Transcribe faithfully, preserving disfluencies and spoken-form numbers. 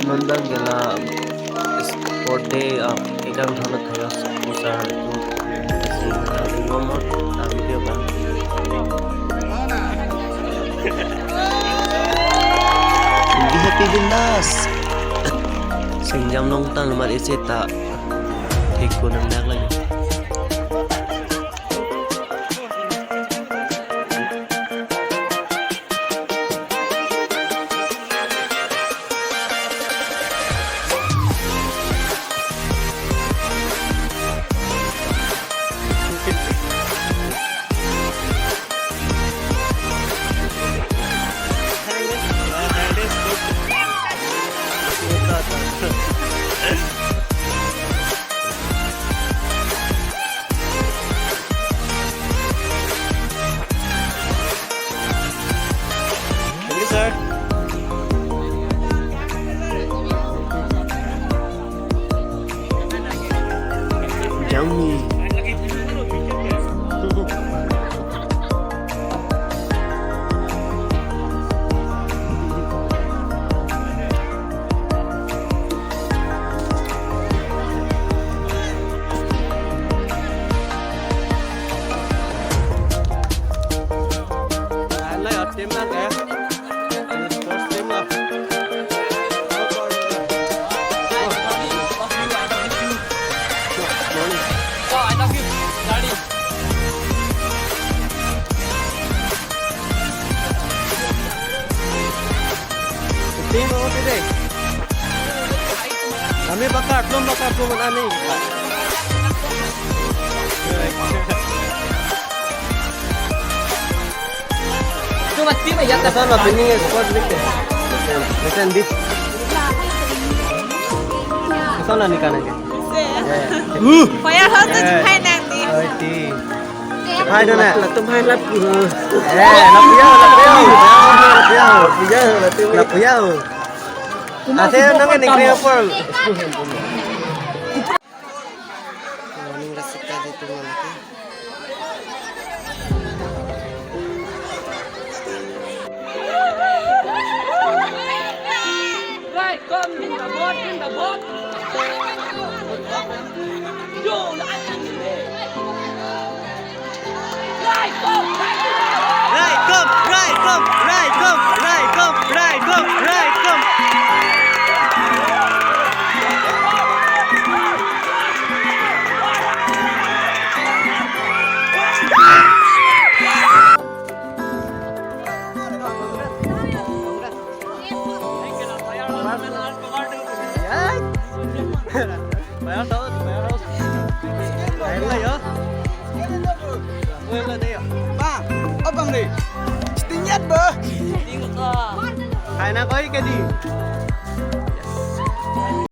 Nonbang ke la sport day, ah, ekang thana thana pusar tu. Isi, ah, ngomot, ah, video bang. Hindi happy bindas. Singjam long tan mat isi ta. Thik ko nang dak lagi. Thank you, sir. Yummy. Team apa tu deh? Kami bakat, belum bakat, belum ada ni. Itu mati mah ya. Sana lah, ini sport deh. Macam di. Sana ni kanan ke. Fire house tu jumpai nanti. Hai dona. Latum hai lap. Eh, lap ya, lap ya. Lap ya, lap ya. Lap ya. Ase nang ni kaya pol. Morning rasika di tu mana ke? Right, come, right, come. Bang, oh bang deh. Stingyat bah. Hai na koi ke di.